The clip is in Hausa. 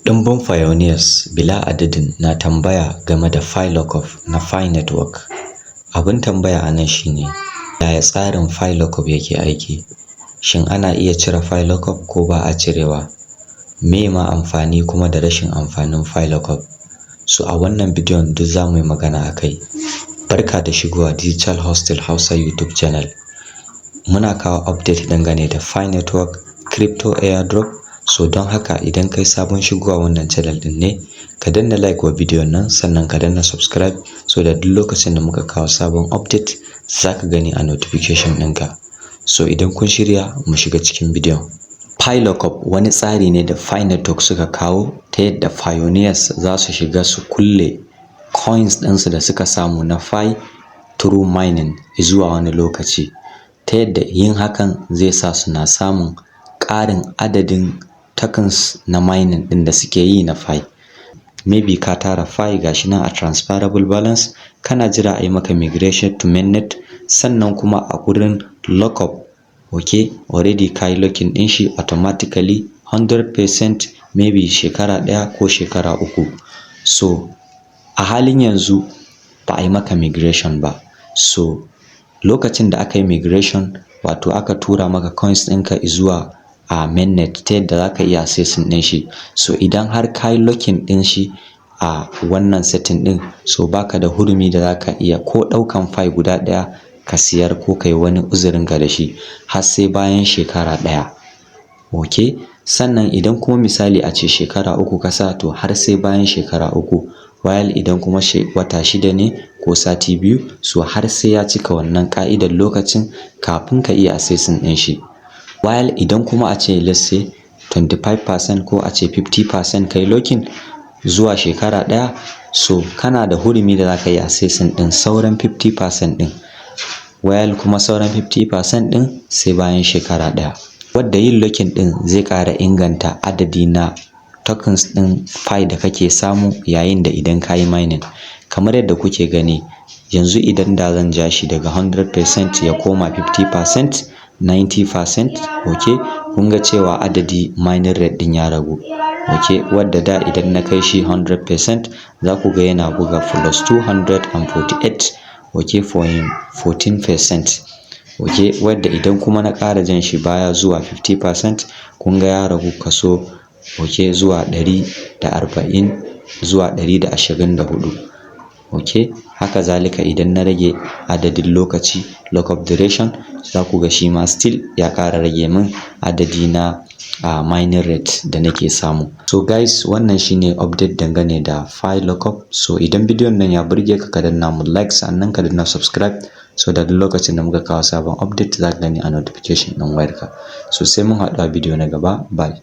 Ɗimbin pioneers bila adadin na tambaya game da Pi Lockup na Pi Network. Abin tambaya a nan shine, yaya tsarin Pi Lockup yake aiki? Shin ana iya cire Pi Lockup ko ba a cirewa? Me ma amfani kuma da rashin amfanin Pi Lockup? So a wannan bidiyon duk za mu yi magana a kai. Barka da shigowa Digital Hostel Hausa YouTube channel. Muna kawo update dangane da Pi Network, crypto airdrop. So don haka, idan kai sabon shigowa wannan channel din ne, ka danna like wa bidiyon nan, sannan ka danna subscribe, so da duk lokacin da muka kawo sabon update za ka gani a notification ɗinka. So idan kun shirya, mu shiga cikin bidiyon. Pi Lockup wani tsari ne da Pi Network suka kawo ta yadda pioneers za su shiga su kulle coins ɗinsu da suka samu na Pi through mining zuwa wani lokaci, ta yadda yin hakan zai sa suna samun ƙarin adadin tokens na mining ɗin da suke yi na Pi. Maybe ka tara Pi, gashi nan a transferable balance, kana jira a yi maka migration to mainnet. Sannan kuma a gurin lockup, ok, already ka yi locking ɗin shi automatically 100%, maybe shekara 1 ko shekara 3. So a halin yanzu ba a yi maka migration ba. So lokacin da aka yi migration, wato aka tura maka coins ɗinka zuwa a mainnet, ta yadda za ka iya accessing ɗin shi, so idan har ka yi locking ɗin shi a wannan setting ɗin, so baka da hurumi da za ka iya ko ɗaukan Pi guda ɗaya ka siyar ko kai wani uzurinka da shi har sai bayan shekara 1. Ok, sannan idan kuma misali a ce shekara 3 ka sa, to har sai bayan shekara 3. While idan kuma wata 6 ne ko sati 2, so har sai ya cika wannan ka'idar lokacin kafin ka iya accessing ɗin shi. While idan kuma a ce, let's say, 25% ko a ce 50% kai locking zuwa shekara 1, so kana da hurumi da za ka yi accessing ɗin sauran 50% ɗin. While kuma sauran 50% ɗin sai bayan shekara 1. Wadda yin locking ɗin zai ƙara inganta adadi na tokens ɗin Pi da kake samu yayin da idan ka yi mining. Kamar yadda kuke gani yanzu, idan da zan ja shi daga 100% ya koma 50%, 90%, ok, kun ga cewa adadi mining rate ɗin ya ragu. Ok, wadda da idan na kai shi 100%, za ku ga yana buga plus 248, ok, point 14%. Ok, wadda idan kuma na ƙara jan shi baya zuwa 50%, kun ga ya ragu kaso, ok, zuwa 140 zuwa 124. Ok, haka zalika idan na rage adadin lokaci, lockup duration, za ku ga shi ma still ya ƙara rage min adadi na mining rate da nake samu. So guys, wannan shine update dangane da Pi Lockup. So idan bidiyon nan ya burge ka, ka danna mu like, sannan ka danna subscribe, so da duk lokacin da muka kawo sabon update za ka gani a notification ɗin wayarka. So sai mun haɗu a bidiyo na gaba. Bye.